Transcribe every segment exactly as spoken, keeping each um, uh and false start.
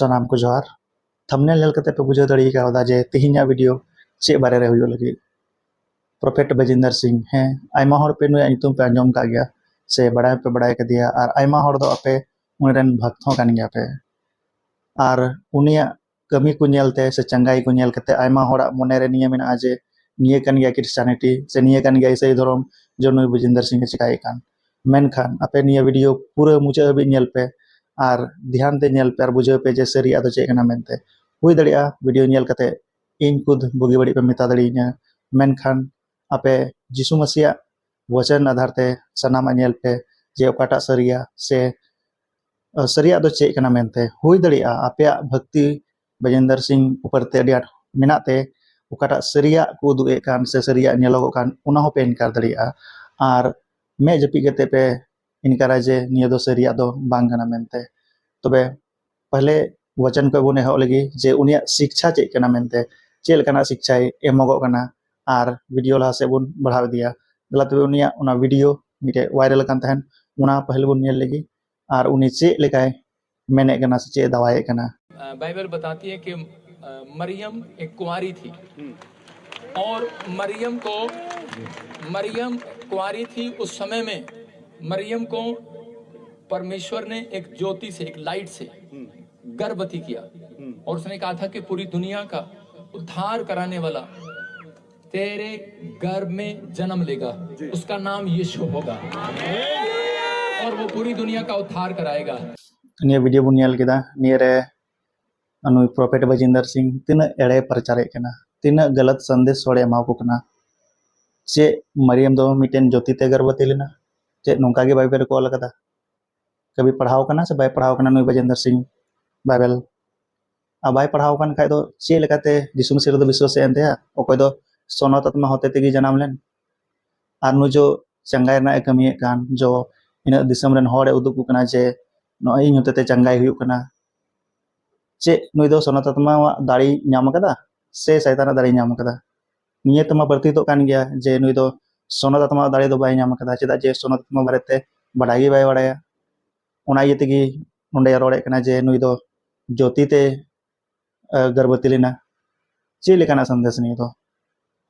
ᱥᱟᱱᱟᱢ ᱠᱚ ᱡᱚᱦᱟᱨ᱾ ᱛᱷᱟᱢᱵᱱᱮᱞ ᱧᱮᱞ ᱠᱟᱛᱮ ᱯᱮ ᱵᱩᱡᱷᱟᱹᱣ ᱫᱟᱲᱮ ᱠᱟᱣᱫᱟ ᱡᱮ ᱛᱤᱦᱤᱧᱟᱜ ᱵᱷᱤᱰᱤᱭᱳ ᱪᱮᱫ ᱵᱟᱨᱮ ᱨᱮ ᱦᱩᱭᱩᱜ ᱞᱟᱹᱜᱤᱫ᱾ ᱯᱨᱚᱯᱷᱮᱴ ᱵᱟᱡᱤᱱᱫᱟᱨ ᱥᱤᱝ, ᱦᱮᱸ, ᱟᱭᱢᱟ ᱦᱚᱲ ᱯᱮ ᱱᱩᱭᱟᱜ ᱧᱩᱛᱩᱢ ᱯᱮ ᱟᱸᱡᱚᱢ ᱠᱟᱜ ᱜᱮᱭᱟ ᱥᱮ ᱵᱟᱲᱟᱭ ᱯᱮ ᱵᱟᱲᱟᱭ ᱠᱟᱫᱮᱭᱟ, ᱟᱨ ᱟᱭᱢᱟ ᱦᱚᱲ ᱫᱚ ᱟᱯᱮ ᱩᱱᱤ ᱨᱮᱱ ᱵᱷᱚᱠᱛ ᱦᱚᱸ ᱠᱟᱱ ᱜᱮᱭᱟ ᱯᱮ᱾ ᱟᱨ ᱩᱱᱤᱭᱟᱜ ᱠᱟᱹᱢᱤ ᱠᱚ ᱧᱮᱞᱛᱮ ᱥᱮ ᱪᱟᱸᱜᱟᱭ ᱠᱚ ᱧᱮᱞ ᱠᱟᱛᱮ ᱟᱭᱢᱟ ᱦᱚᱲᱟᱜ ᱢᱚᱱᱮ ᱨᱮ ᱱᱤᱭᱟᱹ ᱢᱮᱱᱟᱜᱼᱟ ᱡᱮ ᱱᱤᱭᱟᱹ ᱠᱟᱱ ᱜᱮᱭᱟ ᱠᱷᱨᱤᱥᱪᱟᱱᱤᱴᱤ ᱥᱮ ᱱᱤᱭᱟᱹ ᱠᱟᱱ ᱜᱮᱭᱟ ᱤᱥᱟᱹᱭ ᱫᱷᱚᱨᱚᱢ, ᱡᱮ ᱱᱩᱭ ᱵᱟᱡᱤᱱᱫᱟᱨ ᱥᱤᱝ ᱮ ᱪᱮᱠᱟᱭᱮᱫ ᱠᱟᱱ᱾ ᱢᱮᱱᱠᱷᱟᱱ ᱟᱯᱮ ᱱᱤᱭᱟᱹ ᱵᱷᱤᱰᱤᱭᱳ ᱯᱩᱨᱟᱹ ᱢᱩᱪᱟᱹᱫ ᱦᱟᱹᱵᱤᱡ ᱧᱮᱞ ᱯᱮ ᱟᱨ ᱫᱷᱮᱭᱟᱱ ᱛᱮ ᱧᱮᱞ ᱯᱮ ᱟᱨ ᱵᱩᱡᱷᱟᱹᱣ ᱯᱮ ᱡᱮ ᱥᱟᱹᱨᱤᱭᱟᱜ ᱫᱚ ᱪᱮᱫ ᱠᱟᱱᱟ ᱢᱮᱱᱛᱮ᱾ ᱦᱩᱭ ᱫᱟᱲᱮᱭᱟᱜᱼᱟ ᱵᱷᱤᱰᱤᱭᱳ ᱧᱮᱞ ᱠᱟᱛᱮ ᱤᱧ ᱠᱷᱩᱫ ᱵᱩᱜᱤ ᱵᱟᱹᱲᱤᱡ ᱯᱮ ᱢᱮᱛᱟ ᱫᱟᱲᱮᱭᱟᱹᱧᱟ, ᱢᱮᱱᱠᱷᱟᱱ ᱟᱯᱮ ᱡᱤᱥᱩ ᱢᱟᱹᱥᱤᱭᱟᱜ ᱵᱚᱪᱚᱱ ᱟᱫᱷᱟᱨ ᱛᱮ ᱥᱟᱱᱟᱢᱟᱜ ᱧᱮᱞ ᱯᱮ ᱡᱮ ᱚᱠᱟᱴᱟᱜ ᱥᱟᱹᱨᱤᱭᱟ ᱥᱮ ᱥᱟᱹᱨᱤᱭᱟᱜ ᱫᱚ ᱪᱮᱫ ᱠᱟᱱᱟ ᱢᱮᱱᱛᱮ᱾ ᱦᱩᱭ ᱫᱟᱲᱮᱭᱟᱜᱼᱟ ᱟᱯᱮᱭᱟᱜ ᱵᱷᱚᱠᱛᱤ ᱵᱟᱡᱮᱱᱫᱟᱨ ᱥᱤᱝ ᱩᱯᱚᱨ ᱛᱮ ᱟᱹᱰᱤ ᱟᱸᱴ ᱢᱮᱱᱟᱜ ᱛᱮ ᱚᱠᱟᱴᱟᱜ ᱥᱟᱹᱨᱤᱭᱟᱜ ᱠᱚ ᱩᱫᱩᱜ ᱮᱫ ᱠᱟᱱ ᱥᱮ ᱥᱟᱹᱨᱤᱭᱟᱜ ᱧᱮᱞᱚᱜᱚᱜ ᱠᱟᱱ, ᱚᱱᱟ ᱦᱚᱸᱯᱮ ᱤᱱᱠᱟᱨ ᱫᱟᱲᱮᱭᱟᱜᱼᱟ᱾ ᱟᱨ ᱢᱮᱫ ᱡᱟᱹᱯᱤᱫ ᱠᱟᱛᱮ ᱯᱮ ᱤᱱᱠᱟᱨᱟ ᱡᱮ ᱱᱤᱭᱟᱹ ᱫᱚ ᱥᱟᱹᱨᱤᱭᱟᱜ ᱫᱚ ᱵᱟᱝ ᱠᱟᱱᱟ ᱢᱮᱱᱛᱮ᱾ ᱛᱚᱵᱮ ᱯᱟᱦᱞᱮ ᱵᱚᱪᱚᱱ ᱠᱷᱚᱱ ᱵᱚᱱ ᱮᱦᱚᱵ ᱞᱮᱜᱮ ᱡᱮ ᱩᱱᱤᱭᱟᱜ ᱥᱤᱠᱪᱷᱟ ᱪᱮᱫ ᱠᱟᱱᱟ ᱢᱮᱱᱛᱮ, ᱪᱮᱫ ᱞᱮᱠᱟᱱᱟᱜ ᱥᱤᱠᱪᱷᱟᱭ ᱮᱢᱚᱜᱚᱜ ᱠᱟᱱᱟ, ᱟᱨ ᱵᱷᱤᱰᱤᱭᱳ ᱞᱟᱦᱟ ᱥᱮᱫ ᱵᱚᱱ ᱵᱟᱲᱦᱟᱣ ᱤᱫᱤᱭᱟ᱾ ᱫᱮᱞᱟ ᱛᱚᱵᱮ ᱩᱱᱤᱭᱟᱜ ᱚᱱᱟ ᱵᱷᱤᱰᱤᱭᱳ ᱢᱤᱫᱴᱮᱡ ᱵᱷᱟᱭᱨᱟᱞ ᱟᱠᱟᱱ ᱛᱟᱦᱮᱱ, ᱚᱱᱟ ᱯᱟᱦᱞᱮ ᱵᱚᱱ ᱧᱮᱞ ᱞᱮᱜᱮ, ᱟᱨ ᱩᱱᱤ ᱪᱮᱫ ᱞᱮᱠᱟᱭ ᱢᱮᱱᱮᱫ ᱠᱟᱱᱟ ᱥᱮ ᱪᱮᱫ ᱮ ᱫᱟᱣᱟᱭᱮᱫ ᱠᱟᱱᱟ᱾ अ, बाइबल बताती है कि अ, मरियम एक कुंवारी थी और मरियम को मरियम कुंवारी थी। उस समय में मरियम को परमेश्वर ने एक ज्योति से, एक लाइट से गर्भवती किया और उसने कहा था कि पूरी दुनिया का उद्धार कराने वाला तेरे गर्भ में जन्म लेगा, उसका नाम यीशु होगा। और वो पूरी दुनिया का उद्धार कराएगा। ᱱᱤᱭᱟᱹ ᱵᱷᱤᱰᱤᱭᱳ ᱵᱚᱱ ᱧᱮᱞ ᱠᱮᱫᱟ᱾ ᱱᱤᱭᱟᱹ ᱨᱮ ᱱᱩᱭ ᱯᱨᱚᱯᱷᱮᱴ ᱵᱟᱡᱤᱱᱫᱟᱨ ᱥᱤᱝ ᱛᱤᱱᱟᱹᱜ ᱮᱲᱮ ᱯᱨᱚᱪᱟᱨᱮᱫ ᱠᱟᱱᱟ, ᱛᱤᱱᱟᱹᱜ ᱜᱟᱞᱟᱛ ᱥᱟᱸᱫᱮᱥ ᱦᱚᱲᱮ ᱮᱢᱟ ᱠᱚ ᱠᱟᱱᱟ᱾ ᱪᱮᱫ ᱢᱟᱨᱤᱭᱟᱢ ᱫᱚ ᱢᱤᱫᱴᱮᱱ ᱡᱳᱛᱤ ᱛᱮ ᱜᱚᱨᱵᱷᱚᱵᱚᱛᱤ ᱞᱮᱱᱟ? ᱪᱮᱫ ᱱᱚᱝᱠᱟ ᱜᱮ ᱵᱟᱭᱵᱮᱞ ᱨᱮᱠᱚ ᱚᱞ ᱟᱠᱟᱫᱟ? ᱠᱟᱹᱵᱷᱤ ᱯᱟᱲᱦᱟᱣ ᱠᱟᱱᱟ ᱥᱮ ᱵᱟᱭ ᱯᱟᱲᱦᱟᱣ ᱠᱟᱱᱟ ᱱᱩᱭ ᱵᱟᱡᱮᱱᱫᱟᱨ ᱥᱤᱝ ᱵᱟᱭᱵᱮᱞ? ᱟᱨ ᱵᱟᱭ ᱯᱟᱲᱦᱟᱣ ᱠᱟᱱ ᱠᱷᱟᱡ ᱫᱚ ᱪᱮᱫ ᱞᱮᱠᱟᱛᱮ ᱡᱤᱥᱩ ᱢᱟᱹᱥᱤ ᱨᱮᱫᱚ ᱵᱤᱥᱣᱟᱥ ᱮ ᱮᱢ ᱛᱟᱭᱟ, ᱚᱠᱚᱭ ᱫᱚ ᱥᱚᱱᱚᱛ ᱟᱛᱢᱟ ᱦᱚᱛᱮ ᱛᱮᱜᱮ ᱡᱟᱱᱟᱢ ᱞᱮᱱ? ᱟᱨ ᱱᱩᱭ ᱡᱚ ᱪᱟᱸᱜᱟᱭ ᱨᱮᱱᱟᱜ ᱮ ᱠᱟᱹᱢᱤᱭᱮᱫ ᱠᱟᱱ, ᱡᱚ ᱤᱱᱟᱹᱜ ᱫᱤᱥᱚᱢ ᱨᱮᱱ ᱦᱚᱲ ᱮ ᱩᱫᱩᱜ ᱠᱚ ᱠᱟᱱᱟ ᱡᱮ ᱱᱚᱜᱼᱚᱭ ᱤᱧ ᱦᱚᱛᱮ ᱛᱮ ᱪᱟᱸᱜᱟᱭ ᱦᱩᱭᱩᱜ ᱠᱟᱱᱟ᱾ ᱪᱮᱫ ᱱᱩᱭ ᱫᱚ ᱥᱚᱱᱚᱛ ᱟᱛᱢᱟᱣᱟᱜ ᱫᱟᱲᱮᱭ ᱧᱟᱢ ᱟᱠᱟᱫᱟ ᱥᱮ ᱥᱟᱭᱛᱟᱱᱟᱜ ᱫᱟᱲᱮᱭ ᱧᱟᱢ ᱟᱠᱟᱫᱟ? ᱱᱤᱭᱟᱹ ᱛᱮᱢᱟ ᱯᱨᱚᱛᱤᱛᱚᱜ ᱠᱟᱱ ᱜᱮᱭᱟ ᱡᱮ ᱱᱩᱭ ᱫᱚ ᱥᱚᱱᱚᱛ ᱟᱛᱢᱟ ᱫᱟᱲᱮ ᱫᱚ ᱵᱟᱭ ᱧᱟᱢ ᱟᱠᱟᱫᱟ, ᱪᱮᱫᱟᱜ ᱡᱮ ᱥᱚᱱᱚᱛ ᱟᱛᱢᱟ ᱵᱟᱨᱮᱛᱮ ᱵᱟᱰᱟᱭ ᱜᱮ ᱵᱟᱭ ᱵᱟᱲᱟᱭᱟ᱾ ᱚᱱᱟ ᱤᱭᱟᱹ ᱛᱮᱜᱮ ᱱᱚᱰᱮ ᱨᱚᱲᱮᱫ ᱠᱟᱱᱟ ᱡᱮ ᱱᱩᱭ ᱫᱚ ᱡᱳᱛᱤ ᱛᱮ ᱜᱟᱨᱵᱷᱚᱛᱤ ᱞᱮᱱᱟ᱾ ᱪᱮᱫ ᱞᱮᱠᱟᱱᱟᱜ ᱥᱟᱸᱫᱮᱥ ᱱᱤᱭᱟᱹ ᱫᱚ?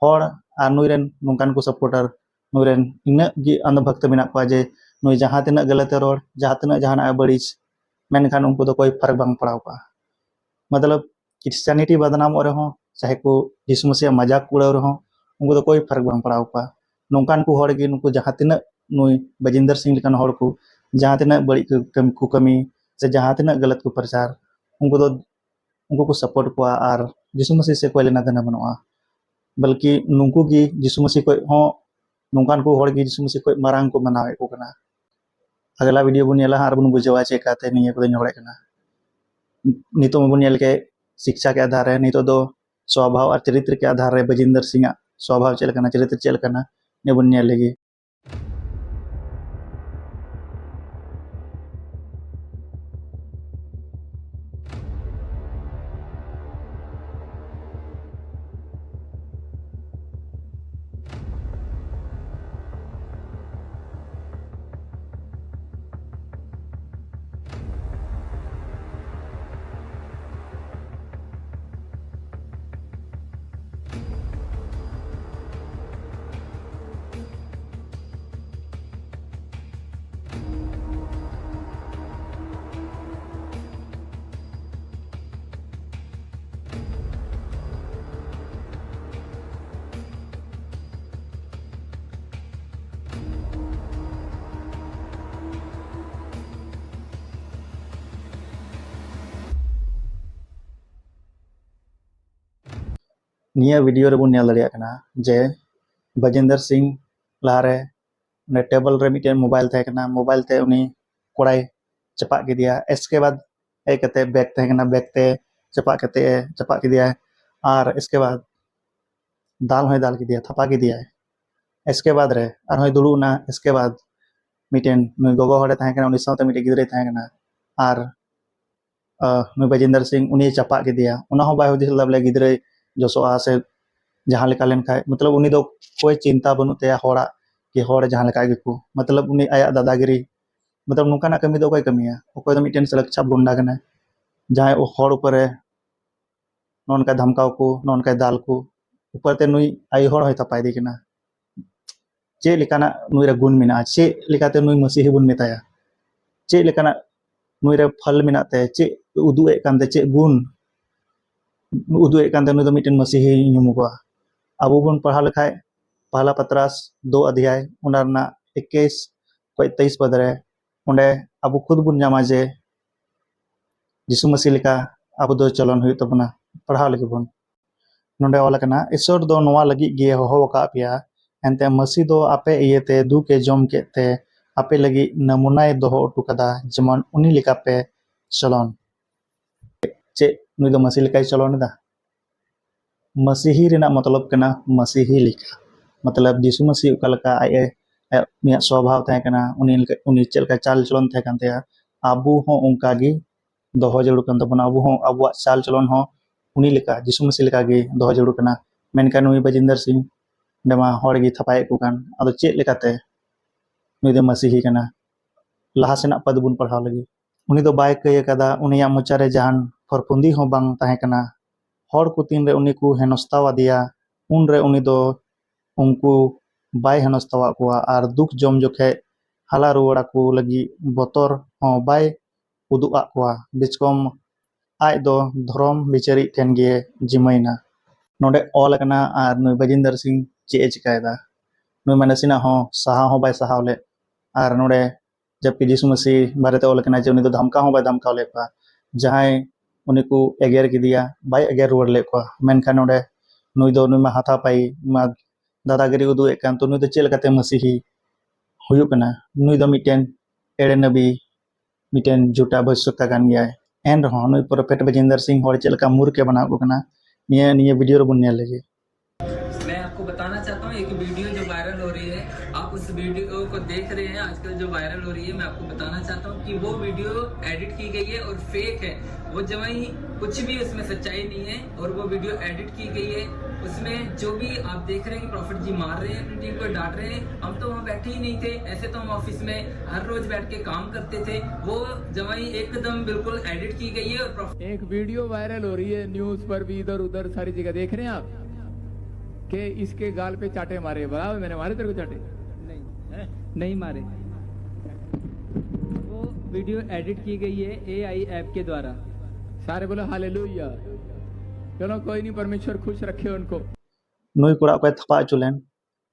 ᱦᱚᱲ ᱟᱨ ᱱᱩᱭ ᱨᱮᱱ ᱱᱚᱝᱠᱟᱱ ᱠᱚ ᱥᱟᱯᱳᱨᱴᱟᱨ, ᱱᱩᱭ ᱨᱮᱱ ᱤᱱᱟᱹᱜ ᱜᱮ ᱟᱱᱫᱷᱚ ᱵᱷᱚᱠᱛᱚ ᱢᱮᱱᱟᱜ ᱠᱚᱣᱟ ᱡᱮ ᱱᱩᱭ ᱡᱟᱦᱟᱸ ᱛᱤᱱᱟᱹᱜ ᱜᱟᱹᱞᱟᱹᱛ ᱮ ᱨᱚᱲ, ᱡᱟᱦᱟᱸ ᱛᱤᱱᱟᱹᱜ ᱡᱟᱦᱟᱱᱟᱜ ᱮ ᱵᱟᱹᱲᱤᱡ, ᱢᱮᱱᱠᱷᱟᱱ ᱩᱱᱠᱩ ᱫᱚ ᱠᱳᱭ ᱯᱷᱟᱨᱟᱠ ᱵᱟᱝ ᱯᱟᱲᱟᱣ ᱠᱚᱣᱟ᱾ ᱢᱚᱛᱞᱚᱵ, ᱠᱨᱤᱥᱪᱟᱱᱤᱴᱤ ᱵᱟᱫᱱᱟᱢᱚᱜ ᱨᱮᱦᱚᱸ, ᱪᱟᱦᱮ ᱠᱚ ᱡᱤᱥᱩ ᱢᱟᱥᱤᱭᱟᱜ ᱢᱟᱡᱟᱠ ᱠᱚ ᱩᱲᱟᱹᱣ ᱨᱮᱦᱚᱸ, ᱩᱱᱠᱩ ᱫᱚ ᱠᱳᱭ ᱯᱷᱟᱨᱟᱠ ᱵᱟᱝ ᱯᱟᱲᱟᱣ ᱠᱚᱣᱟ᱾ ᱱᱚᱝᱠᱟᱱ ᱠᱚ ᱦᱚᱲ ᱜᱮ, ᱱᱩᱠᱩ ᱡᱟᱦᱟᱸ ᱛᱤᱱᱟᱹᱜ ᱱᱩᱭ ᱵᱟᱡᱤᱱᱫᱟᱨ ᱥᱤᱝ ᱞᱮᱠᱟᱱ ᱦᱚᱲ ᱠᱚ ᱡᱟᱦᱟᱸ ᱛᱤᱱᱟᱹᱜ ᱵᱟᱹᱲᱤᱡ ᱠᱚ ᱠᱟᱹᱢᱤ, ᱠᱚ ᱠᱟᱹᱢᱤ ᱥᱮ ᱡᱟᱦᱟᱸ ᱛᱤᱱᱟᱹᱜ ᱜᱟᱞᱟᱛ ᱠᱚ ᱯᱨᱚᱪᱟᱨ, ᱩᱱᱠᱩ ᱫᱚ, ᱩᱱᱠᱩ ᱠᱚ ᱥᱟᱯᱳᱨᱴ ᱠᱚᱣᱟ ᱟᱨ ᱡᱤᱥᱩ ᱢᱟᱥᱤ ᱥᱮ ᱠᱚᱭ ᱞᱮᱱᱟ ᱫᱮᱱᱟ ᱵᱟᱹᱱᱩᱜᱼᱟ᱾ ᱵᱚᱞᱠᱤ ᱱᱩᱠᱩ ᱜᱮ ᱡᱤᱥᱩ ᱢᱟᱥᱤ ᱠᱷᱚᱡ ᱦᱚᱸ, ᱱᱚᱝᱠᱟᱱ ᱠᱚ ᱦᱚᱲ ᱜᱮ ᱡᱤᱥᱩ ᱢᱟᱥᱤ ᱠᱷᱚᱡ ᱢᱟᱨᱟᱝ ᱠᱚ ᱢᱟᱱᱟᱣᱮᱫ ᱠᱚ ᱠᱟᱱᱟ᱾ ᱟᱜᱽᱞᱟ ᱵᱷᱤᱰᱤᱭᱳ ᱵᱚᱱ ᱧᱮᱞᱟ ᱦᱟᱸᱜ ᱟᱨ ᱵᱚᱱ ᱵᱩᱡᱷᱟᱹᱣᱟ ᱪᱮᱠᱟᱛᱮ ᱱᱤᱭᱟᱹ ᱠᱚᱫᱚᱧ ᱨᱚᱲᱮᱫ ᱠᱟᱱᱟ᱾ ᱱᱤᱛᱚᱜ ᱢᱟᱵᱚᱱ ᱧᱮᱞ ᱠᱮᱫ ᱥᱤᱠᱪᱷᱟ ᱠᱮ ᱟᱫᱷᱟᱨ ᱨᱮ, ᱱᱤᱛᱚᱜ ᱫᱚ ᱥᱣᱟᱵᱷᱟᱣ ᱟᱨ ᱪᱚᱨᱤᱛᱨᱚ ᱠᱮ ᱟᱫᱷᱟᱨ ᱨᱮ ᱵᱟᱡᱤᱱᱫᱟᱨ ᱥᱤᱝ ᱟᱜ ᱥᱣᱟᱵᱷᱟᱣ ᱪᱮᱫ ᱞᱮᱠᱟᱱᱟ, ᱪᱚᱨᱤᱛᱨᱚ ᱪᱮᱫ ᱞᱮᱠᱟᱱᱟ, ᱱᱤᱭᱟᱹ ᱵᱚᱱ ᱧᱮᱞ ᱞᱮᱜᱮ᱾ ᱱᱤᱭᱟᱹ ᱵᱷᱤᱰᱤᱭᱳ ᱨᱮᱵᱚᱱ ᱧᱮᱞ ᱫᱟᱲᱮᱭᱟᱜ ᱠᱟᱱᱟ ᱡᱮ ᱵᱟᱡᱤᱱᱫᱟᱨ ᱥᱤᱝ ᱞᱟᱦᱟᱨᱮ ᱚᱸᱰᱮ ᱴᱮᱵᱚᱞ ᱨᱮ ᱢᱤᱫᱴᱮᱱ ᱢᱳᱵᱟᱭᱤᱞ ᱛᱟᱦᱮᱸ ᱠᱟᱱᱟ, ᱢᱳᱵᱟᱭᱤᱞ ᱛᱮ ᱩᱱᱤ ᱠᱚᱲᱟᱭ ᱪᱟᱯᱟᱜ ᱠᱮᱫᱮᱭᱟ᱾ ᱮᱥᱠᱮ ᱵᱟᱫ ᱦᱮᱡ ᱠᱟᱛᱮ ᱵᱮᱜᱽ ᱛᱟᱦᱮᱸ ᱠᱟᱱᱟ, ᱵᱮᱜᱽ ᱛᱮ ᱪᱟᱯᱟᱜ ᱠᱟᱛᱮ ᱮ ᱪᱟᱯᱟᱜ ᱠᱮᱫᱮᱭᱟᱭ᱾ ᱟᱨ ᱮᱥᱠᱮ ᱵᱟᱫ ᱫᱟᱞ ᱦᱚᱸᱭ ᱫᱟᱞ ᱠᱮᱫᱮᱭᱟ, ᱛᱷᱟᱯᱟ ᱠᱮᱫᱮᱭᱟᱭ᱾ ᱮᱥᱠᱮ ᱵᱟᱫ ᱨᱮ ᱟᱨᱦᱚᱸᱭ ᱫᱩᱲᱩᱵ ᱮᱱᱟ᱾ ᱮᱥᱠᱮ ᱵᱟᱫ ᱢᱤᱫᱴᱮᱱ ᱱᱩᱭ ᱜᱚᱜᱚ ᱦᱚᱲᱮ ᱛᱟᱦᱮᱸ ᱠᱟᱱᱟ, ᱩᱱᱤ ᱥᱟᱶᱛᱮ ᱢᱤᱫᱴᱮᱱ ᱜᱤᱫᱽᱨᱟᱹᱭ ᱛᱟᱦᱮᱸ ᱠᱟᱱᱟ᱾ ᱟᱨ ᱟᱦ, ᱱᱩᱭ ᱵᱟᱡᱤᱱᱫᱟᱨ ᱥᱤᱝ, ᱩᱱᱤᱭ ᱪᱟᱯᱟᱜ ᱠᱮᱫᱮᱭᱟ᱾ ᱚᱱᱟ ᱦᱚᱸ ᱵᱟᱭ ᱦᱩᱫᱤᱥ ᱞᱮᱫᱟ ᱵᱚᱞᱮ ᱜᱤᱫᱽᱨᱟᱹᱭ ᱡᱚᱥᱚᱜᱼᱟ ᱥᱮ ᱡᱟᱦᱟᱸ ᱞᱮᱠᱟ ᱞᱮᱱᱠᱷᱟᱡ, ᱢᱚᱛᱞᱚᱵ ᱩᱱᱤ ᱫᱚ ᱠᱳᱭ ᱪᱤᱱᱛᱟ ᱵᱟᱹᱱᱩᱜ ᱛᱟᱭᱟ ᱦᱚᱲᱟᱜ, ᱠᱤ ᱦᱚᱲ ᱡᱟᱦᱟᱸ ᱞᱮᱠᱟ ᱜᱮᱠᱚ, ᱢᱚᱛᱞᱚᱵ ᱩᱱᱤ ᱟᱭᱟᱜ ᱫᱟᱫᱟᱜᱤᱨᱤ, ᱢᱚᱛᱞᱚᱵ ᱱᱚᱝᱠᱟᱱᱟᱜ ᱠᱟᱹᱢᱤ ᱫᱚ ᱚᱠᱚᱭ ᱠᱟᱹᱢᱤᱭᱟ? ᱚᱠᱚᱭ ᱫᱚ ᱢᱤᱫᱴᱮᱱ ᱥᱟᱞᱟᱠ ᱪᱷᱟᱯ ᱜᱩᱱᱰᱟ ᱠᱟᱱᱟᱭ᱾ ᱡᱟᱦᱟᱸᱭ ᱦᱚᱲ ᱩᱯᱚᱨᱮ ᱱᱚᱜᱼᱚ ᱱᱚᱝᱠᱟᱭ ᱫᱷᱟᱢᱠᱟᱣ ᱠᱚ, ᱱᱚᱜᱼᱚ ᱱᱚᱝᱠᱟᱭ ᱫᱟᱞ ᱠᱚ, ᱩᱯᱚᱨ ᱛᱮ ᱱᱩᱭ ᱟᱭᱳ ᱦᱚᱲ ᱦᱚᱸᱭ ᱛᱟᱯᱟᱭ ᱤᱫᱤ ᱠᱟᱱᱟ᱾ ᱪᱮᱫ ᱞᱮᱠᱟᱱᱟᱜ ᱱᱩᱭ ᱨᱮ ᱜᱩᱱ ᱢᱮᱱᱟᱜᱼᱟ? ᱪᱮᱫ ᱞᱮᱠᱟᱛᱮ ᱱᱩᱭ ᱢᱟᱹᱥᱤᱦᱤ ᱵᱚᱱ ᱢᱮᱛᱟᱭᱟ? ᱪᱮᱫ ᱞᱮᱠᱟᱱᱟᱜ ᱱᱩᱭ ᱨᱮ ᱯᱷᱚᱞ ᱢᱮᱱᱟᱜ ᱛᱮ, ᱪᱮᱫ ᱩᱫᱩᱜ ᱮᱫ ᱠᱟᱱᱛᱮ, ᱪᱮᱫ ᱜᱩᱱ ᱩᱫᱩᱜ ᱮᱫ ᱠᱟᱱᱛᱮ ᱱᱩᱭ ᱫᱚ ᱢᱤᱫᱴᱮᱱ ᱢᱟᱹᱥᱤᱦᱤ ᱧᱩᱢᱩᱜᱚᱜᱼᱟ? ᱟᱵᱚ ᱵᱚᱱ ᱯᱟᱲᱦᱟᱣ ᱞᱮᱠᱷᱟᱡ ᱯᱟᱦᱞᱟ ᱯᱟᱛᱨᱟᱥ ᱫᱳ ᱚᱫᱷᱭᱟᱭ, ᱚᱱᱟ ᱨᱮᱱᱟᱜ ᱮᱠᱩᱥ ᱠᱷᱚᱡ ᱛᱮᱭᱤᱥ ᱯᱚᱫ ᱨᱮ, ᱚᱸᱰᱮ ᱟᱵᱚ ᱠᱷᱩᱫ ᱵᱚᱱ ᱧᱟᱢᱟ ᱡᱮ ᱡᱤᱥᱩ ᱢᱟᱹᱥᱤ ᱞᱮᱠᱟ ᱟᱵᱚ ᱫᱚ ᱪᱚᱞᱚᱱ ᱦᱩᱭᱩᱜ ᱛᱟᱵᱚᱱᱟ᱾ ᱯᱟᱲᱦᱟᱣ ᱞᱟᱹᱜᱤᱫ ᱵᱚᱱ᱾ ᱱᱚᱰᱮ ᱚᱞ ᱟᱠᱟᱱᱟ, "ᱤᱥᱚᱨ ᱫᱚ ᱱᱚᱣᱟ ᱞᱟᱹᱜᱤᱫ ᱜᱮ ᱦᱚᱦᱚ ᱟᱠᱟᱫ ᱯᱮᱭᱟ, ᱮᱱᱛᱮ ᱢᱟᱹᱥᱤ ᱫᱚ ᱟᱯᱮ ᱤᱭᱟᱹᱛᱮ ᱫᱩᱠ ᱮ ᱡᱚᱢ ᱠᱮᱫ ᱛᱮ ᱟᱯᱮ ᱞᱟᱹᱜᱤᱫ ᱱᱟᱢᱩᱱᱟᱭ ᱫᱚᱦᱚ ᱦᱚᱴᱚ ᱠᱟᱫᱟ, ᱡᱮᱢᱚᱱ ᱩᱱᱤ ᱞᱮᱠᱟ ᱯᱮ ᱪᱚᱞᱚᱱ᱾" ᱪᱮᱫ ᱱᱩᱭ ᱫᱚ ᱢᱟᱹᱥᱤ ᱞᱮᱠᱟᱭ ᱪᱚᱞᱚᱱ ᱮᱫᱟ? ᱢᱟᱹᱥᱤᱦᱤ ᱨᱮᱱᱟᱜ ᱢᱚᱛᱞᱚᱵ ᱠᱟᱱᱟ ᱢᱟᱹᱥᱤᱦᱤ ᱞᱮᱠᱟ, ᱢᱚᱛᱞᱚᱵ ᱡᱤᱥᱩ ᱢᱟᱹᱥᱤ ᱚᱠᱟ ᱞᱮᱠᱟ ᱟᱡ ᱮ, ᱟᱭᱟᱜ, ᱩᱱᱤᱭᱟᱜ ᱥᱚᱵᱷᱟᱣ ᱛᱟᱦᱮᱸ ᱠᱟᱱᱟ, ᱩᱱᱤ ᱞᱮᱠᱟ, ᱩᱱᱤ ᱪᱮᱫ ᱞᱮᱠᱟ ᱪᱟᱞ ᱪᱚᱞᱚᱱ ᱛᱟᱦᱮᱸ ᱠᱟᱱ ᱛᱟᱭᱟ, ᱟᱵᱚ ᱦᱚᱸ ᱚᱱᱠᱟ ᱜᱮ ᱫᱚᱦᱚ ᱡᱟᱹᱨᱩᱲ ᱠᱟᱱ ᱛᱟᱵᱚᱱᱟ᱾ ᱟᱵᱚ ᱦᱚᱸ ᱟᱵᱚᱣᱟᱜ ᱪᱟᱞ ᱪᱚᱞᱚᱱ ᱦᱚᱸ ᱩᱱᱤ ᱞᱮᱠᱟ, ᱡᱤᱥᱩ ᱢᱟᱹᱥᱤ ᱞᱮᱠᱟ ᱜᱮ ᱫᱚᱦᱚ ᱡᱟᱹᱨᱩᱲ ᱠᱟᱱᱟ᱾ ᱢᱮᱱᱠᱷᱟᱱ ᱱᱩᱭ ᱵᱟᱡᱤᱱᱫᱟᱨ ᱥᱤᱝ ᱚᱸᱰᱮ ᱢᱟ ᱦᱚᱲ ᱜᱮ ᱛᱷᱟᱯᱟᱭᱮᱫ ᱠᱚ ᱠᱟᱱ, ᱟᱫᱚ ᱪᱮᱫ ᱞᱮᱠᱟᱛᱮ ᱱᱩᱭ ᱫᱚ ᱢᱟᱹᱥᱤᱦᱤ ᱠᱟᱱᱟ? ᱞᱟᱦᱟ ᱥᱮᱱᱟᱜ ᱯᱟᱫ ᱵᱚᱱ ᱯᱟᱲᱦᱟᱣ ᱞᱮᱜᱮ᱾ ᱩᱱᱤ ᱫᱚ ᱵᱟᱭ ᱠᱟᱹᱭ ᱟᱠᱟᱫᱟ, ᱩᱱᱤᱭᱟᱜ ᱢᱚᱪᱟ ᱨᱮ ᱡᱟᱦᱟᱱ ᱯᱷᱚᱨᱯᱷᱩᱸᱫᱤ ᱦᱚᱸ ᱵᱟᱝ ᱛᱟᱦᱮᱸ ᱠᱟᱱᱟ᱾ ᱦᱚᱲ ᱠᱚ ᱛᱤᱱᱨᱮ ᱩᱱᱤ ᱠᱚ ᱦᱮᱱᱚᱥᱛᱟᱣ ᱟᱫᱮᱭᱟ, ᱩᱱᱨᱮ ᱩᱱᱤ ᱫᱚ ᱩᱱᱠᱩ ᱵᱟᱭ ᱦᱮᱱᱚᱥᱛᱟᱣᱟᱫ ᱠᱚᱣᱟ ᱟᱨ ᱫᱩᱠ ᱡᱚᱢ ᱡᱚᱠᱷᱮᱡ ᱦᱟᱞᱟ ᱨᱩᱣᱟᱹᱲ ᱟᱠᱚ ᱞᱟᱹᱜᱤᱫ ᱵᱚᱛᱚᱨ ᱦᱚᱸ ᱵᱟᱭ ᱩᱫᱩᱜ ᱟᱫ ᱠᱚᱣᱟ᱾ ᱵᱮᱪᱠᱚᱢ ᱟᱡ ᱫᱚ ᱫᱷᱚᱨᱚᱢ ᱵᱤᱪᱟᱹᱨᱤᱡ ᱴᱷᱮᱱ ᱜᱮ ᱡᱤᱢᱟᱹᱭᱮᱱᱟ᱾ ᱱᱚᱰᱮ ᱚᱞ ᱟᱠᱟᱱᱟ ᱟᱨ ᱱᱩᱭ ᱵᱟᱡᱤᱱᱫᱟᱨ ᱥᱤᱝ ᱪᱮᱫ ᱮ ᱪᱤᱠᱟᱭᱮᱫᱟ? ᱱᱩᱭ ᱢᱟ ᱱᱟᱥᱮᱱᱟᱜ ᱦᱚᱸ ᱥᱟᱦᱟᱣ ᱦᱚᱸ ᱵᱟᱭ ᱥᱟᱦᱟᱣ ᱞᱮᱫ᱾ ᱟᱨ ᱱᱚᱰᱮ ᱡᱟᱵᱠᱤ ᱡᱤᱥᱩ ᱢᱟᱹᱥᱤ ᱵᱟᱨᱮᱛᱮ ᱚᱞ ᱟᱠᱟᱱᱟ ᱡᱮ ᱩᱱᱤ ᱫᱚ ᱫᱷᱟᱢᱠᱟᱣ ᱦᱚᱸ ᱵᱟᱭ ᱫᱷᱟᱢᱠᱟᱣ ᱞᱮᱫ ᱠᱚᱣᱟ᱾ ᱡᱟᱦᱟᱸᱭ ᱩᱱᱤ ᱠᱚ ᱮᱜᱮᱨ ᱠᱮᱫᱮᱭᱟ, ᱵᱟᱭ ᱮᱜᱮᱨ ᱨᱩᱣᱟᱹᱲ ᱞᱮᱫ ᱠᱚᱣᱟ᱾ ᱢᱮᱱᱠᱷᱟᱱ ᱱᱚᱰᱮ ᱱᱩᱭ ᱫᱚ, ᱱᱩᱭ ᱢᱟ ᱦᱟᱛᱟᱯᱟᱭᱤ, ᱢᱟ ᱫᱟᱫᱟᱜᱤᱨᱤ ᱩᱫᱩᱜ ᱮᱫ ᱠᱟᱱ, ᱛᱚ ᱱᱩᱭ ᱫᱚ ᱪᱮᱫ ᱞᱮᱠᱟᱛᱮ ᱢᱟᱹᱥᱤᱦᱤ ᱦᱩᱭᱩᱜ ᱠᱟᱱᱟ? ᱱᱩᱭ ᱫᱚ ᱢᱤᱫᱴᱮᱱ ᱮᱲᱮ ᱱᱟᱵᱤ, ᱢᱤᱫᱴᱮᱱ ᱡᱷᱩᱴᱟ ᱵᱷᱚᱵᱤᱥᱥᱚᱛᱟ ᱠᱟᱱ ᱜᱮᱭᱟᱭ᱾ ᱮᱱ ᱨᱮᱦᱚᱸ ᱱᱩᱭ ᱯᱨᱚᱯᱷᱮᱴ ᱵᱟᱡᱤᱱᱫᱟᱨ ᱥᱤᱝ ᱦᱚᱲ ᱪᱮᱫ ᱞᱮᱠᱟ ᱢᱩᱨᱠᱷ ᱮ ᱵᱮᱱᱟᱣ ᱠᱚ ᱠᱟᱱᱟ, ᱱᱤᱭᱟᱹ, ᱱᱤᱭᱟᱹ ᱵᱷᱤᱰᱤᱭᱳ ᱨᱮᱵᱚᱱ ᱧᱮᱞ ᱞᱮᱜᱮ᱾ मैं आपको बताना चाहता हूँ, एक वीडियो जो वायरल हो रही है, आप उस वीडियो को देख रहे हैं आजकल जो वायरल हो रही है, मैं आपको बताना चाहता हूँ कि वो वीडियो एडिट की गई है और फेक है। वो जमाई कुछ भी उसमें सच्चाई नहीं है और वो वीडियो एडिट की गई है। उसमें जो भी आप देख रहे हैं कि प्रॉफिट जी मार रहे हैं, अपनी टीम को डांट रहे हैं, हम तो वहाँ बैठे ही नहीं थे। ऐसे तो हम ऑफिस में हर रोज बैठ के काम करते थे। वो जमाई एकदम बिल्कुल एडिट की गई है और प्रॉफिट एक वीडियो वायरल हो रही है न्यूज पर भी, इधर उधर सारी जगह देख रहे हैं आप कि इसके गाल पे चाटे मारे। बराबर मैंने मारे तेरे को चाटे? नहीं, हैं? नहीं मारे। वो वीडियो एडिट की गई है एआई ऐप के द्वारा। सारे बोलो हालेलुया। चलो कोई नहीं, परमेश्वर खुश रखे उनको। ᱱᱩᱭ ᱠᱚᱲᱟ ᱚᱠᱚᱭ ᱛᱷᱟᱯᱟ ᱦᱚᱪᱚ ᱞᱮᱱ,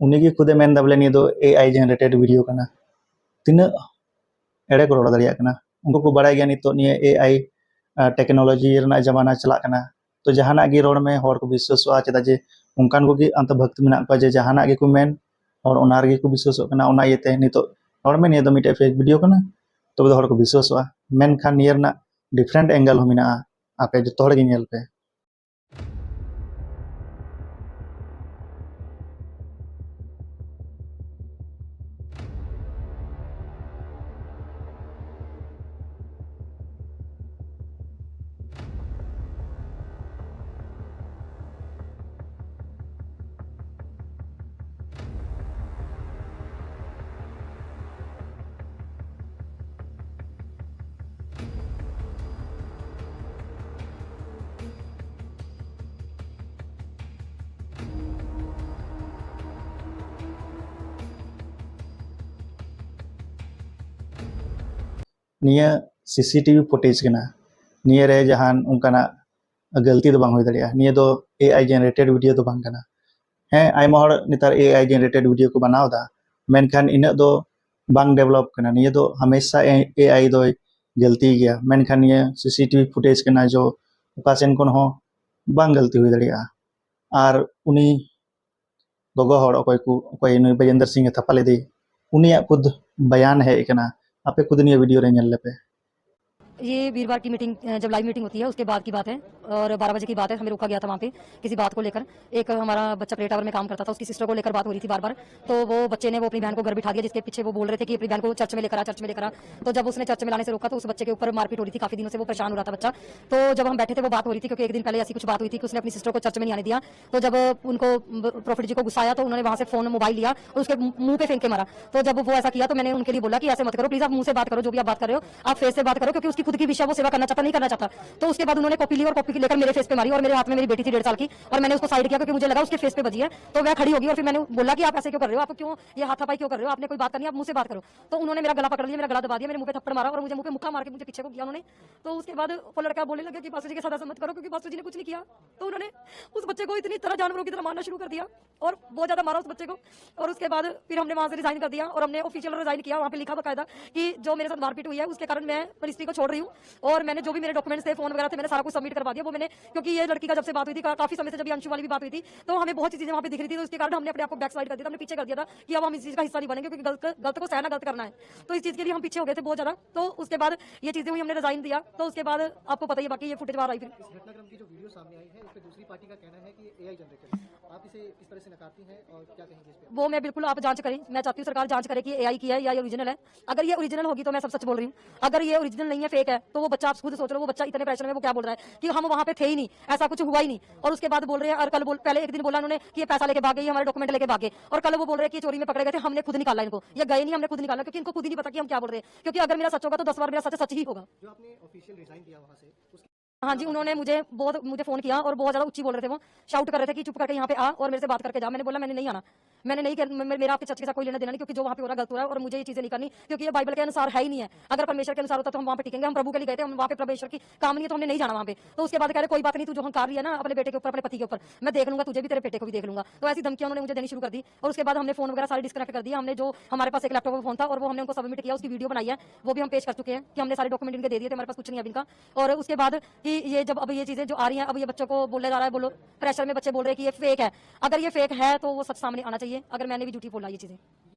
ᱩᱱᱤ ᱜᱮ ᱠᱷᱩᱫᱮ ᱢᱮᱱ ᱮᱫᱟ ᱵᱚᱞᱮ ᱱᱤᱭᱟᱹ ᱫᱚ ᱮ ᱟᱭ ᱡᱮᱱᱟᱨᱮᱴᱮᱰ ᱵᱷᱤᱰᱤᱭᱳ ᱠᱟᱱᱟ᱾ ᱛᱤᱱᱟᱹᱜ ᱮᱲᱮ ᱠᱚ ᱨᱚᱲ ᱫᱟᱲᱮᱭᱟᱜ ᱠᱟᱱᱟ᱾ ᱩᱱᱠᱩ ᱠᱚ ᱵᱟᱲᱟᱭ ᱜᱮᱭᱟ ᱱᱤᱛᱚᱜ ᱱᱤᱭᱟᱹ ᱮ ᱟᱭ ᱴᱮᱠᱱᱳᱞᱚᱡᱤ ᱨᱮᱱᱟᱜ ᱡᱟᱢᱟᱱᱟ ᱪᱟᱞᱟᱜ ᱠᱟᱱᱟ᱾ ᱛᱚ ᱡᱟᱦᱟᱱᱟᱜ ᱜᱮ ᱨᱚᱲ ᱢᱮ, ᱦᱚᱲ ᱠᱚ ᱵᱤᱥᱣᱟᱥᱚᱜᱼᱟ᱾ ᱪᱮᱫᱟᱜ ᱡᱮ ᱚᱱᱠᱟᱱ ᱠᱚᱜᱮ ᱟᱱᱛᱚ ᱵᱷᱚᱠᱛ ᱢᱮᱱᱟᱜ ᱠᱚᱣᱟ ᱡᱮ ᱡᱟᱦᱟᱱᱟᱜ ᱜᱮᱠᱚ ᱢᱮᱱ, ᱦᱚᱲ ᱚᱱᱟ ᱨᱮᱜᱮ ᱠᱚ ᱵᱤᱥᱣᱟᱥᱚᱜ ᱠᱟᱱᱟ᱾ ᱚᱱᱟ ᱤᱭᱟᱹᱛᱮ ᱱᱤᱛᱚᱜ ᱨᱚᱲ ᱢᱮ ᱱᱤᱭᱟᱹ ᱫᱚ ᱢᱤᱫᱴᱮᱡ ᱯᱷᱮᱠ ᱵᱷᱤᱰᱤᱭᱳ ᱠᱟᱱᱟ, ᱛᱚᱵᱮ ᱫᱚ ᱦᱚᱲ ᱠᱚ ᱵᱤᱥᱣᱟᱥᱚᱜᱼᱟ᱾ ᱢᱮᱱᱠᱷᱟᱱ ᱱᱤᱭᱟᱹ ᱨᱮᱱᱟᱜ ᱰᱤᱯᱷᱟᱨᱮᱱᱴ ᱮᱝᱜᱮᱞ ᱦᱚᱸ ᱢᱮᱱᱟᱜᱼᱟ᱾ ᱟᱯᱮ ᱡᱚᱛᱚ ᱦᱚᱲ ᱜᱮ ᱧᱮᱞ ᱯᱮ᱾ ᱱᱤᱭᱟᱹ ᱥᱤᱥᱤᱴᱤᱵᱷᱤ ᱯᱷᱩᱴᱮᱡᱽ ᱠᱟᱱᱟ᱾ ᱱᱤᱭᱟᱹ ᱨᱮ ᱡᱟᱦᱟᱱ ᱚᱱᱠᱟᱱᱟᱜ ᱜᱟᱹᱞᱛᱤ ᱫᱚ ᱵᱟᱝ ᱦᱩᱭ ᱫᱟᱲᱮᱭᱟᱜᱼᱟ᱾ ᱱᱤᱭᱟᱹ ᱫᱚ ᱮ ᱟᱭ ᱡᱮᱱᱟᱨᱮᱴᱮᱰ ᱵᱷᱤᱰᱤᱭᱳ ᱫᱚ ᱵᱟᱝ ᱠᱟᱱᱟ᱾ ᱦᱮᱸ, ᱟᱭᱢᱟ ᱦᱚᱲ ᱱᱮᱛᱟᱨ ᱮ ᱟᱭ ᱡᱮᱱᱟᱨᱮᱴᱮᱰ ᱵᱷᱤᱰᱤᱭᱳ ᱠᱚ ᱵᱮᱱᱟᱣ ᱮᱫᱟ, ᱢᱮᱱᱠᱷᱟᱱ ᱤᱱᱟᱹᱜ ᱫᱚ ᱵᱟᱝ ᱰᱮᱵᱷᱞᱚᱯ ᱠᱟᱱᱟ᱾ ᱱᱤᱭᱟᱹ ᱫᱚ ᱦᱟᱢᱮᱥᱟ ᱮ ᱟᱭ ᱫᱚᱭ ᱜᱟᱹᱞᱛᱤ ᱜᱮᱭᱟ, ᱢᱮᱱᱠᱷᱟᱱ ᱱᱤᱭᱟᱹ ᱥᱤᱥᱤᱴᱤᱵᱷᱤ ᱯᱷᱩᱴᱮᱡᱽ ᱠᱟᱱᱟ, ᱡᱚ ᱚᱠᱟ ᱥᱮᱱ ᱠᱷᱚᱱ ᱦᱚᱸ ᱵᱟᱝ ᱜᱟᱹᱞᱛᱤ ᱦᱩᱭ ᱫᱟᱲᱮᱭᱟᱜᱼᱟ᱾ ᱟᱨ ᱩᱱᱤ ᱜᱚᱜᱚ ᱦᱚᱲ ᱚᱠᱚᱭ ᱠᱚ, ᱚᱠᱚᱭ ᱱᱩᱭ ᱵᱟᱡᱮᱱᱫᱨ ᱥᱤᱝ ᱮ ᱛᱷᱟᱯᱟ ᱞᱮᱫᱮ, ᱩᱱᱤᱭᱟᱜ ᱠᱷᱩᱫ ᱵᱟᱭᱟᱱ ᱦᱮᱡ ᱟᱠᱟᱱᱟ᱾ ᱟᱯᱮ ᱠᱷᱩᱫ ᱱᱤᱭᱟᱹ ᱵᱷᱤᱰᱤᱭᱳ ᱨᱮ ᱧᱮᱞ ᱞᱮᱯᱮ᱾ ये वीरवार की मीटिंग, जब लाइव मीटिंग होती है, उसके बाद की बात है और बारह बजे की बात है। हमें रोका गया था वहाँ पे किसी बात को लेकर। एक हमारा बच्चा प्ले टावर में काम करता था, उसकी सिस्टर को लेकर बात हो रही थी बार बार। तो वो बच्चे ने वो अपनी बहन को घर बिठा दिया, जिसके पीछे वो बोल रहे थे कि अपनी बहन को चर्च में लेकर आ, चर्च में लेकर आ। तो जब उसने चर्च में लाने से रोका तो उस बच्चे के ऊपर मारपीट हो रही थी, काफी दिनों से वो परेशान हो रहा था बच्चा। तो जब हम बैठे थे, वो बात हो रही थी, क्योंकि एक दिन पहले ऐसी कुछ बात हुई थी कि उसने अपनी सिस्टर को चर्च में नहीं आने दिया। तो जब उनको, प्रॉफिट जी को गुस्सा आया, तो उन्होंने वहां से फोन, मोबाइल लिया और उसके मुंह पे फेंक के मारा। तो जब वो ऐसा किया, तो मैंने उनके लिए बोला कि ऐसे मत करो, प्लीज आप मुंह से बात करो, जो भी आप बात कर रहे हो आप फेस से बात करो, क्योंकि उसकी खुद की विषय वो सेवा करना चाहता, नहीं करना चाहता। तो उसके बाद उन्होंने कॉपी ली और कॉपी लेकर मेरे फेस पे मारी और मेरे हाथ में मेरी बेटी थी डेढ़ साल की, और मैंने उसको साइड किया क्योंकि मुझे लगा उसके फेस पे बजी है। तो मैं खड़ी होगी और फिर मैंने बोला कि आप ऐसे क्यों कर रहे हो, आप क्यों ये हाथापाई क्यों कर रहे हो, आपने कोई बात करनी है आप मुंह से बात करो। तो उन्होंने मेरा गला पकड़ लिया, मेरा गला दबा दिया, मेरे मुंह पे थप्पड़ मारा और मुझे मुंह पे मुक्का मार के मुझे पीछे को किया उन्होंने। तो उसके बाद वो लड़का बोलने लगा कि पास्टर जी के साथ ऐसा मत करो, क्योंकि पास्टर जी ने कुछ नहीं किया। तो उन्होंने उस बच्चे को इतनी तरह जानवरों की तरह मारना शुरू कर दिया और बहुत ज्यादा मारा उस बच्चे को। और उसके बाद फिर हमने वहां से रिजाइन कर दिया और हमने ऑफिशियल रिजाइन किया, वहां पे लिखा बाकायदा कि जो मेरे साथ मारपीट हुई है उसके कारण मैं मिनिस्ट्री को छोड़ रही हूँ। और मैंने जो भी मेरे डॉक्यूमेंट्स थे, फोन वगैरह थे, मैंने सारा कुछ सबमिट करवा दिया। वो मैंने, क्योंकि ये लड़की का जब से बात हुई थी, का, काफी समय से जब ये अंशु वाली भी बात हुई थी, तो हमें बहुत सी चीजें वहां पे दिख रही थी, तो इसके कारण हमने अपने आप को बैक साइड कर दिया था, हमने पीछे कर दिया था कि अब हम इस चीज का हिस्सा नहीं बनेंगे, क्योंकि गलत गलत को सहना गलत करना है। तो इस चीज के लिए हम पीछे हो गए थे बहुत ज्यादा। तो उसके बाद ये चीजें हुई, हमने रिजाइन दिया। तो उसके बाद आपको पता ही है, बाकी ये फुटेज बाहर आई फिर। इस घटनाक्रम की जो वीडियो सामने आई है, इस पे दूसरी पार्टी का कहना है कि ये एआई जनरेटेड है। आप इसे किस तरह से नकारती हैं और क्या कहेंगे इस पे? वो मैं बिल्कुल, आप जांच करें, मैं चाहती हूँ सरकार जांच करे कि एआई की है या ये ओरिजिनल है। अगर ये ओरिजिनल होगी तो मैं सब सच बोल रही हूँ, अगर ये ओरिजिनल नहीं है, फेक है, तो वो बच्चा, आप खुद सोच लो, वो बच्चा इतने प्रेशर में वो क्या बोल रहा है कि हम वहां पे थे ही नहीं, ऐसा कुछ हुआ ही नहीं। और उसके बाद बोल रहे हैं, और कल बोल, पहले एक दिन बोला उन्होंने कि ये पैसा लेके भाग गए, ये हमारे डॉक्यूमेंट लेके भाग गए, और कल वो बोल रहे हैं कि ये चोरी में पकड़े गए थे, हमने खुद निकाला इनको। ये गए नहीं, हमने खुद निकाला, क्योंकि इनको खुद ही नहीं पता कि हम क्या बोल रहे हैं। क्योंकि अगर मेरा सच होगा तो दस बार मेरा सच सच ही होगा। जो आपने ऑफिशियल रिजाइन दिया वहां से, उसके हां जी, उन्होंने मुझे बहुत, मुझे फोन किया और बहुत ज्यादा ऊंची बोल रहे थे वो, शाउट कर रहे थे कि चुप करके यहां पे आ और मेरे से बात करके जा। मैंने बोला, मैंने नहीं आना, मैंने नहीं कर, मे-, मेरा आपके चर्च के साथ कोई लेना देना नहीं, क्योंकि जो वहां पे हो रहा है गलत हो रहा है और मुझे ये चीजें नहीं करनी, क्योंकि ये बाइबल के अनुसार है ही नहीं है। अगर परमेश्वर के अनुसार होता तो हम वहां पे टिकेंगे, हम प्रभु के लिए गए थे, हम वहां पे परमेश्वर की काम नहीं है तो हमने नहीं जाना वहां पे। तो उसके बाद कह रहे, कोई बात नहीं, तू जो हंकार रही है ना अपने बेटे के ऊपर, अपने पति के ऊपर, मैं देख लूंगा तुझे भी, तेरे बेटे को भी देख लूंगा। तो ऐसी धमकियां उन्होंने मुझे देनी शुरू कर दी और उसके बाद हमने फोन वगैरह सारे डिस्कनेक्ट कर दिया। हमने जो, हमारे पास एक लैपटॉप फोन था और वो हमने उनको सबमिट किया, उसकी वीडियो बनाई है, वो भी हम पेश कर चुके हैं कि हमने सारे डॉक्यूमेंट इनके दे दिए थे, हमारे पास कुछ नहीं है अब इनका। और उसके बाद कि ये जब अब ये चीजें जो आ रही हैं, अब ये बच्चों को बोला जा रहा है, बोलो, प्रेशर में बच्चे बोल रहे हैं कि ये फेक है। अगर ये फेक है तो वो सच सामने आना चाहिए। अगर मैंने भी झूठी बोला ये चीजें।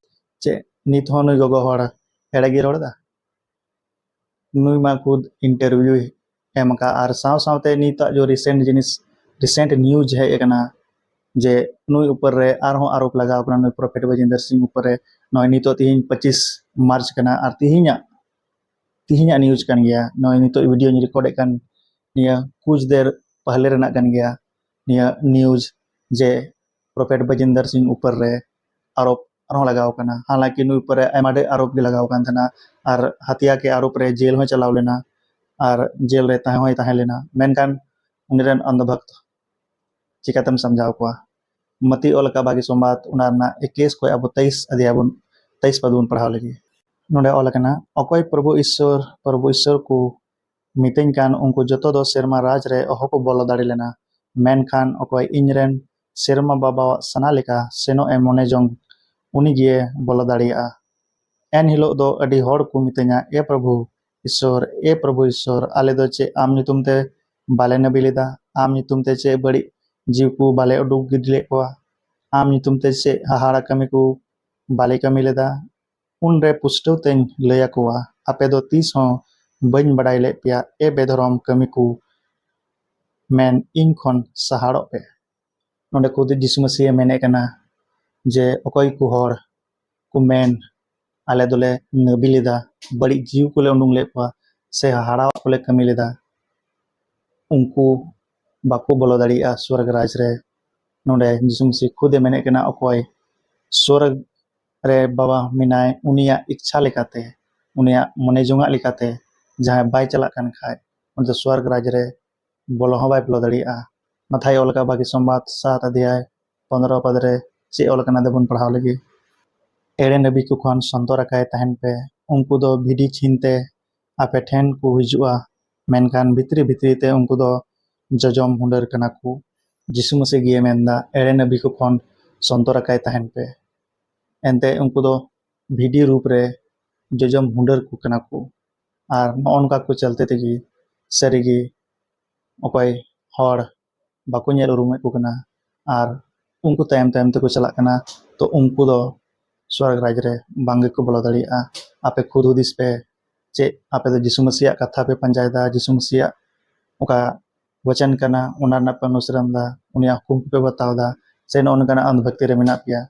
ᱪᱮᱫ ᱱᱤᱛ ᱦᱚᱸ ᱱᱩᱭ ᱜᱚᱜᱚ ᱦᱚᱲ ᱮᱲᱮ ᱜᱮ ᱨᱚᱲ ᱮᱫᱟ? ᱱᱩᱭ ᱢᱟ ᱠᱷᱩᱫ interview ᱮᱢ ᱟᱠᱟᱫ, ᱟᱨ ᱥᱟᱶ ᱥᱟᱶᱛᱮ ᱱᱤᱛᱟᱜ ᱡᱚ recent ᱡᱤᱱᱤᱥ, recent news ᱦᱮᱡ ᱟᱠᱟᱱᱟ ᱡᱮ ᱱᱩᱭ ᱩᱯᱚᱨ ᱨᱮ ᱟᱨᱦᱚᱸ ᱟᱨᱳᱯ ᱞᱟᱜᱟᱣ ᱟᱠᱟᱱᱟ, ᱱᱩᱭ ᱯᱨᱚᱯᱷᱮᱴ ᱵᱟᱡᱤᱱᱫᱟᱨ ᱥᱤᱝ ᱩᱯᱚᱨ ᱨᱮ᱾ ᱱᱚᱜᱼᱚᱭ ᱱᱤᱛᱚᱜ ᱛᱤᱦᱤᱧ ᱯᱚᱸᱪᱤᱥ ᱢᱟᱨᱪ ᱠᱟᱱᱟ, ᱟᱨ ᱛᱤᱦᱤᱧᱟᱜ, ᱛᱤᱦᱤᱧᱟᱜ news ᱠᱟᱱ ᱜᱮᱭᱟ, ᱱᱚᱜᱼᱚᱭ ᱱᱤᱛᱚᱜ video ᱧ record ᱮᱫ ᱠᱟᱱ ᱱᱤᱭᱟᱹ ᱠᱩᱪ ᱫᱮᱨ ᱯᱟᱦᱞᱮ ᱨᱮᱱᱟᱜ ᱠᱟᱱ ᱜᱮᱭᱟ ᱱᱤᱭᱟᱹ news ᱡᱮ ᱯᱨᱚᱯᱷᱮᱴ ᱵᱟᱡᱤᱱᱫᱟᱨ ᱥᱤᱝ ᱩᱯᱚᱨ ᱨᱮ ᱟᱨᱳᱯ ᱟᱨᱦᱚᱸ ᱞᱟᱜᱟᱣ ᱟᱠᱟᱱᱟ᱾ ᱦᱟᱞᱟᱸᱠᱤ ᱱᱩᱭ ᱩᱯᱚᱨ ᱨᱮ ᱟᱭᱢᱟ ᱰᱷᱮᱨ ᱟᱨᱳᱯ ᱜᱮ ᱞᱟᱜᱟᱣ ᱟᱠᱟᱱ ᱛᱟᱦᱮᱱᱟ, ᱟᱨ ᱦᱟᱛᱭᱟ ᱠᱮ ᱟᱨᱳᱯ ᱨᱮ ᱡᱮᱞ ᱦᱚᱸᱭ ᱪᱟᱞᱟᱣ ᱞᱮᱱᱟ, ᱟᱨ ᱡᱮᱞ ᱨᱮ ᱛᱟᱦᱮᱸ ᱦᱚᱸᱭ ᱛᱟᱦᱮᱸ ᱞᱮᱱᱟ᱾ ᱢᱮᱱᱠᱷᱟᱱ ᱩᱱᱤ ᱨᱮᱱ ᱚᱱᱫᱷᱚ ᱵᱷᱚᱠᱛ ᱪᱤᱠᱟᱛᱮᱢ ᱥᱟᱢᱡᱷᱟᱣ ᱠᱚᱣᱟ? ᱢᱟᱛᱤ ᱚᱞ ᱟᱠᱟᱫ ᱵᱷᱟᱜᱤ ᱥᱚᱢᱵᱟᱫ, ᱚᱱᱟ ᱨᱮᱱᱟᱜ ᱮᱠᱩᱥ ᱠᱷᱚᱱ ᱟᱵᱚ ᱛᱮᱭᱤᱥ ᱟᱫᱷᱭᱟᱭ ᱵᱚᱱ, ᱛᱮᱭᱤᱥ ᱯᱟᱫ ᱵᱚᱱ ᱯᱟᱲᱦᱟᱣ ᱞᱮᱜᱮ᱾ ᱱᱚᱰᱮ ᱚᱞ ᱟᱠᱟᱱᱟ, ᱚᱠᱚᱭ ᱯᱨᱚᱵᱷᱩ ᱤᱥᱥᱚᱨ, ᱯᱨᱚᱵᱷᱩ ᱤᱥᱥᱚᱨ ᱠᱚ ᱢᱤᱛᱟᱹᱧ ᱠᱟᱱ, ᱩᱱᱠᱩ ᱡᱚᱛᱚ ᱫᱚ ᱥᱮᱨᱢᱟ ᱨᱟᱡᱽ ᱨᱮ ᱚᱦᱚ ᱠᱚ ᱵᱚᱞᱚ ᱫᱟᱲᱮ ᱞᱮᱱᱟ᱾ ᱢᱮᱱᱠᱷᱟᱱ ᱚᱠᱚᱭ ᱤᱧ ᱨᱮᱱ ᱥᱮᱨᱢᱟ ᱵᱟᱵᱟᱣᱟᱜ ᱥᱟᱱᱟ ᱞᱮᱠᱟ ᱥᱮᱱᱚᱜ ᱮ ᱢᱚᱱᱮ ᱡᱚᱝ, ᱩᱱᱤ ᱜᱮ ᱵᱚᱞᱚ ᱫᱟᱲᱮᱭᱟᱜᱼᱟ᱾ ᱮᱱ ᱦᱤᱞᱳᱜ ᱫᱚ ᱟᱹᱰᱤ ᱦᱚᱲ ᱠᱚ ᱢᱤᱛᱟᱹᱧᱟ, ᱮ ᱯᱨᱚᱵᱷᱩ ᱤᱥᱥᱚᱨ, ᱮ ᱯᱨᱚᱵᱷᱩ ᱤᱥᱥᱚᱨ, ᱟᱞᱮ ᱫᱚ ᱪᱮᱫ ᱟᱢ ᱧᱩᱛᱩᱢ ᱛᱮ ᱵᱟᱞᱮ ᱱᱟᱹᱵᱤ ᱞᱮᱫᱟ? ᱟᱢ ᱧᱩᱛᱩᱢ ᱛᱮ ᱪᱮᱫ ᱵᱟᱹᱲᱤᱡ ᱡᱤᱣᱤ ᱠᱚ ᱵᱟᱞᱮ ᱩᱰᱩᱠ ᱜᱤᱰᱤ ᱞᱮᱫ ᱠᱚᱣᱟ? ᱟᱢ ᱧᱩᱛᱩᱢ ᱛᱮ ᱪᱮᱫ ᱦᱟᱦᱟᱲᱟ ᱠᱟᱹᱢᱤ ᱠᱚ ᱵᱟᱞᱮ ᱠᱟᱹᱢᱤ ᱞᱮᱫᱟ? ᱩᱱᱨᱮ ᱯᱩᱥᱴᱟᱹᱣ ᱛᱮᱧ ᱞᱟᱹᱭ ᱟᱠᱚᱣᱟ, ᱟᱯᱮ ᱫᱚ ᱛᱤᱥ ᱦᱚᱸ ᱵᱟᱹᱧ ᱵᱟᱰᱟᱭ ᱞᱮᱫ ᱯᱮᱭᱟ, ᱮ ᱵᱮᱫᱷᱚᱨᱚᱢ ᱠᱟᱹᱢᱤ ᱠᱚ, ᱢᱮᱱ ᱤᱧ ᱠᱷᱚᱱ ᱥᱟᱦᱟᱲᱚᱜ ᱯᱮ᱾ ᱱᱚᱰᱮ ᱠᱷᱩᱫ ᱡᱤᱥᱩ ᱢᱟᱹᱥᱤᱦ ᱮ ᱢᱮᱱᱮᱫ ᱠᱟᱱᱟ ᱡᱮ ᱚᱠᱚᱭ ᱠᱚ ᱦᱚᱲ ᱠᱚ ᱢᱮᱱ, ᱟᱞᱮ ᱫᱚᱞᱮ ᱱᱟᱹᱵᱤ ᱞᱮᱫᱟ, ᱵᱟᱹᱲᱤᱡ ᱡᱤᱣᱤ ᱠᱚᱞᱮ ᱩᱰᱩᱝ ᱞᱮᱫ ᱠᱚᱣᱟ, ᱥᱮ ᱦᱟᱦᱟᱲᱟᱣᱟᱜ ᱠᱚᱞᱮ ᱠᱟᱹᱢᱤ ᱞᱮᱫᱟ, ᱩᱱᱠᱩ ᱵᱟᱠᱚ ᱵᱚᱞᱚ ᱫᱟᱲᱮᱭᱟᱜᱼᱟ ᱥᱣᱚᱨᱜᱽ ᱨᱟᱡᱽ ᱨᱮ᱾ ᱱᱚᱰᱮ ᱡᱤᱥᱩ ᱢᱟᱹᱥᱤᱦ ᱠᱷᱩᱫ ᱮ ᱢᱮᱱᱮᱫ ᱠᱟᱱᱟ, ᱚᱠᱚᱭ ᱥᱣᱚᱨᱜᱽ ᱨᱮ ᱵᱟᱵᱟ ᱢᱮᱱᱟᱭ, ᱩᱱᱤᱭᱟᱜ ᱤᱪᱪᱷᱟ ᱞᱮᱠᱟᱛᱮ, ᱩᱱᱤᱭᱟᱜ ᱢᱚᱱᱮ ᱡᱚᱝᱟᱜ ᱞᱮᱠᱟᱛᱮ ᱡᱟᱦᱟᱸᱭ ᱵᱟᱭ ᱪᱟᱞᱟᱜ ᱠᱟᱱ ᱠᱷᱟᱡ, ᱩᱱᱤ ᱫᱚ ᱥᱣᱚᱨᱜᱽ ᱨᱟᱡᱽ ᱨᱮ ᱵᱚᱞᱚ ᱦᱚᱸ ᱵᱟᱭ ᱵᱚᱞᱚ ᱫᱟᱲᱮᱭᱟᱜᱼᱟ᱾ ᱢᱟᱛᱷᱟᱭ ᱚᱞ ᱟᱠᱟᱫ ᱵᱷᱟᱹᱜᱤ ᱥᱚᱢᱵᱟᱫ ᱥᱟᱛ ᱟᱫᱷᱭᱟᱭ ᱯᱚᱱᱫᱽᱨᱚ ᱯᱚᱫ ᱨᱮ ᱪᱮᱫ ᱚᱞ ᱟᱠᱟᱱᱟ, ᱫᱮᱵᱚᱱ ᱯᱟᱲᱦᱟᱣ ᱞᱮᱜᱮ᱾ ᱮᱲᱮ ᱱᱟᱹᱵᱤ ᱠᱚ ᱠᱷᱚᱱ ᱥᱚᱱᱛᱚᱨ ᱟᱠᱟᱭ ᱛᱟᱦᱮᱱ ᱯᱮ, ᱩᱱᱠᱩ ᱫᱚ ᱵᱷᱤᱰᱤ ᱪᱷᱤᱱ ᱛᱮ ᱟᱯᱮ ᱴᱷᱮᱱ ᱠᱚ ᱦᱤᱡᱩᱜᱼᱟ, ᱢᱮᱱᱠᱷᱟᱱ ᱵᱷᱤᱛᱨᱤ ᱵᱷᱤᱛᱨᱤ ᱛᱮ ᱩᱱᱠᱩ ᱫᱚ ᱡᱚᱡᱚᱢ ᱦᱩᱰᱟᱹᱨ ᱠᱟᱱᱟ ᱠᱚ᱾ ᱡᱤᱥᱩ ᱢᱟᱹᱥᱤᱦ ᱜᱮᱭ ᱢᱮᱱᱫᱟ, ᱮᱲᱮ ᱱᱟᱹᱵᱤ ᱠᱚ ᱠᱷᱚᱱ ᱥᱚᱱᱛᱚᱨ ᱟᱠᱟᱭ ᱛᱟᱦᱮᱱ ᱯᱮ᱾ ᱮᱱᱛᱮ ᱩᱱᱠᱩ ᱫᱚ ᱵᱷᱤᱰᱤ ᱨᱩᱯ ᱨᱮ ᱡᱚᱡᱚᱢ ᱦᱩᱰᱟᱹᱨ ᱠᱚ ᱠᱟᱱᱟ ᱠᱚ᱾ ᱟᱨ ᱱᱚᱜᱼᱚ ᱱᱚᱝᱠᱟ ᱠᱚ ᱪᱟᱞᱛᱮ ᱛᱮᱜᱮ ᱥᱟᱹᱨᱤᱜᱮ ᱚᱠᱚᱭ ᱦᱚᱲ ᱵᱟᱠᱚ ᱧᱮᱞ ᱩᱨᱩᱢᱮᱫ ᱠᱚ ᱠᱟᱱᱟ, ᱟᱨ ᱩᱱᱠᱩ ᱛᱟᱭᱚᱢ ᱛᱟᱭᱚᱢ ᱛᱮᱠᱚ ᱪᱟᱞᱟᱜ ᱠᱟᱱᱟ, ᱛᱚ ᱩᱱᱠᱩ ᱫᱚ ᱥᱣᱚᱨᱜᱽ ᱨᱟᱡᱽ ᱨᱮ ᱵᱟᱝ ᱜᱮᱠᱚ ᱵᱚᱞᱚ ᱫᱟᱲᱮᱭᱟᱜᱼᱟ᱾ ᱟᱯᱮ ᱠᱷᱩᱫ ᱦᱩᱫᱤᱥ ᱯᱮ, ᱪᱮᱫ ᱟᱯᱮ ᱫᱚ ᱡᱤᱥᱩ ᱢᱟᱹᱥᱤᱭᱟᱜ ᱠᱟᱛᱷᱟ ᱯᱮ ᱯᱟᱸᱡᱟᱭᱮᱫᱟ, ᱡᱤᱥᱩ ᱢᱟᱹᱥᱤᱭᱟᱜ ᱚᱠᱟ ᱵᱚᱪᱚᱱ ᱠᱟᱱᱟ ᱚᱱᱟ ᱨᱮᱱᱟᱜ ᱯᱮ ᱚᱱᱩᱥᱚᱨᱚᱱ ᱮᱫᱟ, ᱩᱱᱤᱭᱟᱜ ᱦᱩᱠᱩᱢ ᱠᱚᱯᱮ ᱵᱟᱛᱟᱣ ᱮᱫᱟ, ᱥᱮ ᱱᱚᱜᱼᱚ ᱱᱚᱝᱠᱟᱱᱟᱜ ᱟᱸᱫᱷ ᱵᱷᱚᱠᱛᱤ ᱨᱮ ᱢᱮᱱᱟᱜ ᱯᱮᱭᱟ?